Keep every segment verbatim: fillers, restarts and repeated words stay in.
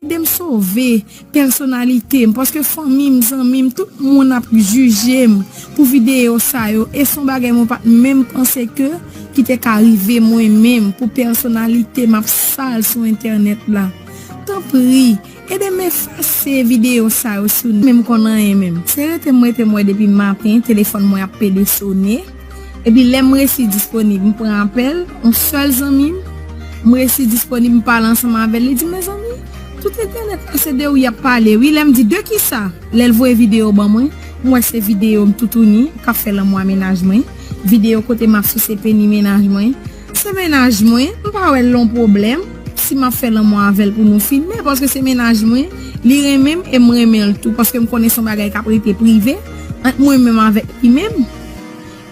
Ede m sove pèsonalite m, paske fanmi m, zanmi m, tout moun ap jije m pou videyo sa yo, e se yon bagay mwen pa t menm panse ke ki te ka rive mwen menm, pou pèsonalite m ap sal sou entènèt la. Tanpri, ede m efase videyo sa yo si w menm konn anyen menm. Se rete m rete m wè depi maten, telefòn mwen ap pede sone. Epi lè m resi disponib, m pran apèl yon sèl zanmi m. M resi disponib, m pale ansanm avè l. Li di, "Mezanmi, tout entènèt la se de ou y ap pale, wi." Lè m di, "De kisa?" Lè l voye videyo ban mwen, m wè se videyo m toutouni k ap fè lanmou a mennaj mwen, videyo kote m ap souse peni mennaj mwen. Se mennaj mwen, m pa wè l yon pwoblèm si m ap fè lanmou avè l pou nou filme, paske se mennaj mwen, li renmen m e m renmen l tou, paske m konnen se yon bagay k ap rete prive ant mwen menm avèk li menm.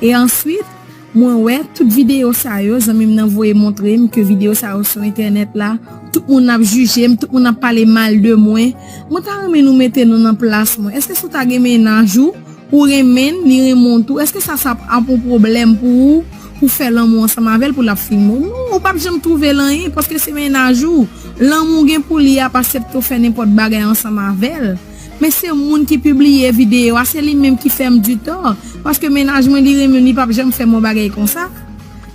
E answit, mwen wè tout videyo sa yo, zanmi m nan voye montre m ke videyo sa yo sou entènèt la, tout moun ap jije m, tout moun ap pale mal de mwen. Mwen ta renmen nou mete nou nan plas mwen. Èske si w ta gen mennaj ou, ou renmen l, li renmen w tou, èske sa, sa ap yon pwoblèm pou ou, pou fè lanmou ansanm avè l, pou l ap filme w? Non, ou p ap janm twouve l anyen, paske se mennaj ou. Lanmou gen pou li ap aksepte w fè nenpòt bagay ansanm avè l. Men se moun ki pibliye videyo a, se li menm ki fè m di tò. Paske mennaj mwen, li renmen m, li p ap janm fè m yon bagay konsa.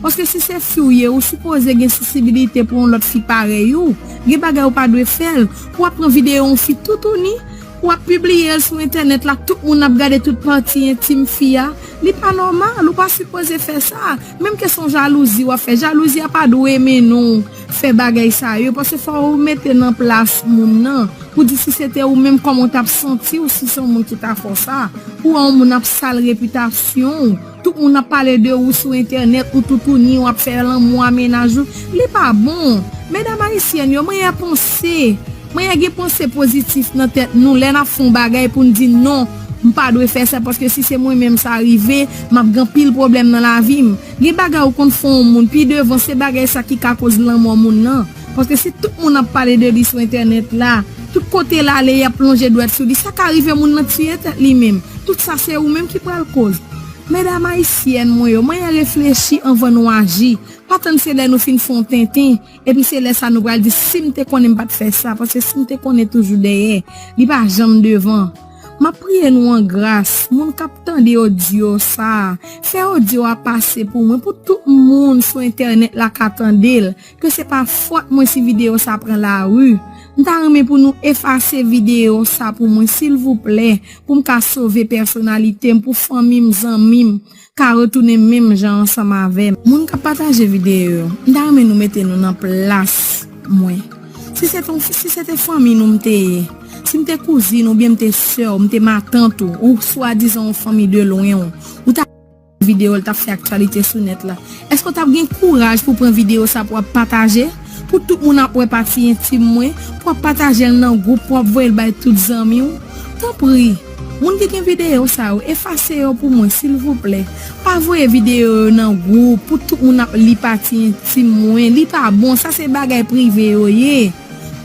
Paske si se fi w ye, ou sipoze gen sansibilite pou yon lòt fi parèy ou. Gen bagay ou pa dwe fè l. Pou w ap pran videyo yon fi toutouni, pou w ap pibliye l sou entènèt la, tout moun ap gade tout pati entim fi a. Li pa nòmal, ou pa sipoze fè sa. Menm ke se yon jalouzi w ap fè, jalouzi a pa dwe mennen w fè bagay sa yo, paske fò ou mete nan plas moun nan, pou di si se te ou menm, kòman w t ap santi w si se yon moun ki ta fè w sa, pou wè yon moun ap sal repitasyon w, tout moun ap pale de ou sou entènèt, ou toutouni, w ap fè lanmou a mennaj ou, li pa bon. Medam ayisyèn yo, mwen yè panse, mwen yè gen panse pozitif nan tèt nou, lè n ap fè yon bagay pou n di non, m pa dwe fè sa, paske si se mwen menm sa rive, m ap gen anpil pwoblèm nan lavi m. Gen bagay ou konn fè yon moun, pi devan se bagay sa ki ka koz lanmò moun nan. Paske si tout moun ap pale de li sou entènèt la, tout kote l ale, y ap lonje dwèt sou li, sa ka rive moun nan tiye tèt li menm. Tout sa se ou menm ki pral koz. Medam ayisyèn mwen yo, mwen yè reflechi anvan nou aji. Pa tann se lè nou fin fè yon tenten, epi se lè sa nou pral di, "Si m te konnen m pa t fè sa, paske si m te konnen toujou dèyè, li pa janm devan." M ap priye nou an gras, moun k ap tande odyo sa a, fè odyo a pase pou mwen, pou tout moun sou entènèt la ka tande l, ke se pa fòt mwen si videyo sa pran lari. M ta renmen pou nou efase videyo sa pou mwen, silvouplè, pou m ka sove pèsonalite m, pou fanmi m, zanmi m ka retounen menm jan ansanm avè m. Moun k ap pataje videyo yo, m ta renmen nou mete nou nan plas mwen. Si se te, si se te fanmi nou m te ye, si m te kouzin oubyen m te sè w, m te matant ou, ou swadizan yon fanmi de lwen w, ou ta videyo l t ap fè aktyalite sou nèt la. Èske w t ap gen kouraj pou pran videyo sa pou w ap pataje? Pou tout moun ap wè pati entim mwen, pou w ap pataje l nan gwoup, pou w ap voye l bay tout zanmi w? Tanpri, moun ki gen videyo sa yo, efase yo pou mwen, silvouplè. Pa voye videyo yo nan gwoup, pou tout moun ap li pati entim mwen. Li pa bon, sa se bagay prive yo ye.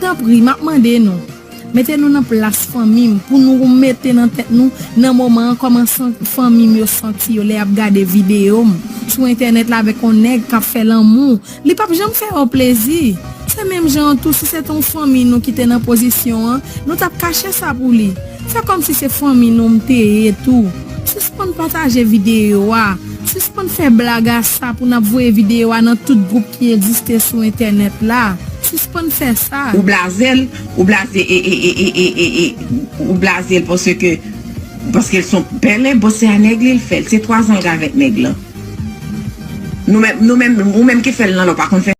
Tanpri, m ap mande nou. Mete nou nan plas fanmi m, pou nou mete nan tèt nou, nan moman an, kòman san-, fanmi m yo santi yo lè y ap gade videyo m sou entènèt la avèk yon nèg k ap fè lanmou. Li p ap janm fè yo plezi. Se menm jan an tou, si se te yon fanmi nou ki te nan pozisyon an, nou t ap kache sa pou li. Fè kòmsi se fanmi nou m te ye tou. Sispann pataje videyo a. Sispann fè blag a sa pou n ap voye videyo a nan tout gwoup ki egziste sou entènèt la. Sispann fè sa. Ou blaze l, ou blaze, e, e, e, e, e, e, e, ou blaze l paske, paske l se yon pèlen, bon, se a nèg li l fè l. Se twa zan l avèk nèg lan. Nou menm, nou menm, ou menm ki fè l lan, ou pa konn fè